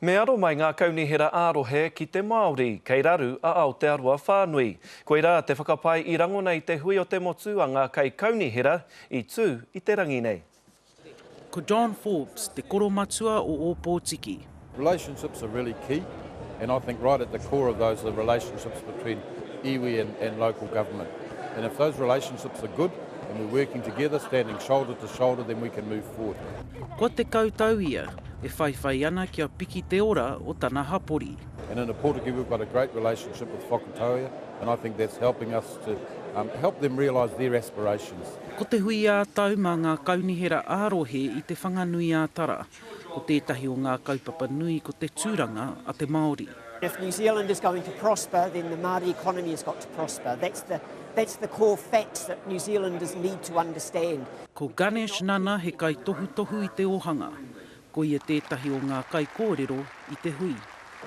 Me aro mai ngā kaunihera ā-rohe ki te Māori, kei raru a Aotearoa whānui. Koirā te whakapae i rangona i te hui o te motu a ngā kaikaunihera i tū i te rangi nei. Ko John Forbes te koromatua o Ōpōtiki. Relationships are really key and I think right at the core of those are the relationships between iwi and, and local government. And if those relationships are good and we're working together, standing shoulder to shoulder, then we can move forward. Kua 10 tau ia e whaiwhai ana kia piki te ora o tana hapori. And in Ōpōtiki we've got a great relationship with Whakatauia and I think that's helping us to um, help them realise their aspirations. Ko te hui ā-tau mā ngā kaunihera ā-rohe i Te Whanganui-ā-Tara. Ko tētahi o ngā kaupapa nui ko te tūranga a te Māori. If New Zealand is going to prosper, then the Māori economy has got to prosper. That's the, that's the core facts that New Zealanders need to understand. Ko Ganesh Nana he kaitohutohu i te ōhanga. Ko ia tētahi o ngā kaikōrero i te hui.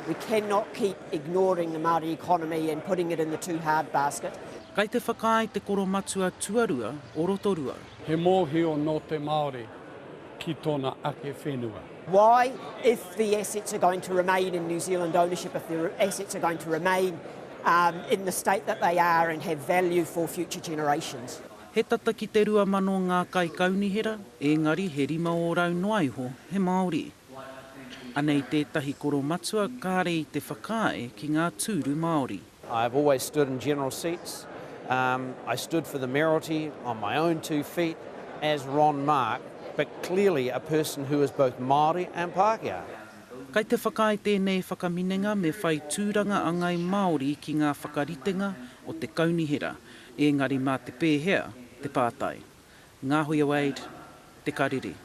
We cannot keep ignoring the Māori economy and putting it in the too hard basket. Kai te whakaae te koromatua tuarua o Rotorua. He mōhio nō te Māori ki tōna ake whenua. Why, if the assets are going to remain in New Zealand ownership, if the assets are going to remain um, in the state that they are and have value for future generations. He tata ki te 2,000 ngā kaikaunihera, ēngari he 5% noa iho he Māori. Anei tētahi koromatua kāre i te whakaae ki ngā tūru Māori. I have always stood in general seats. Um, I stood for the mayoralty on my own two feet as Ron Mark, but clearly a person who is both Māori and Pākehā. Kai te whakaae tēnei whakaminenga me whai tūranga a Ngai Māori ki ngā whakaritenga o te kaunihera, ēngari mā te pēhea te pātai. Ngāhuia Wade, Te Karere.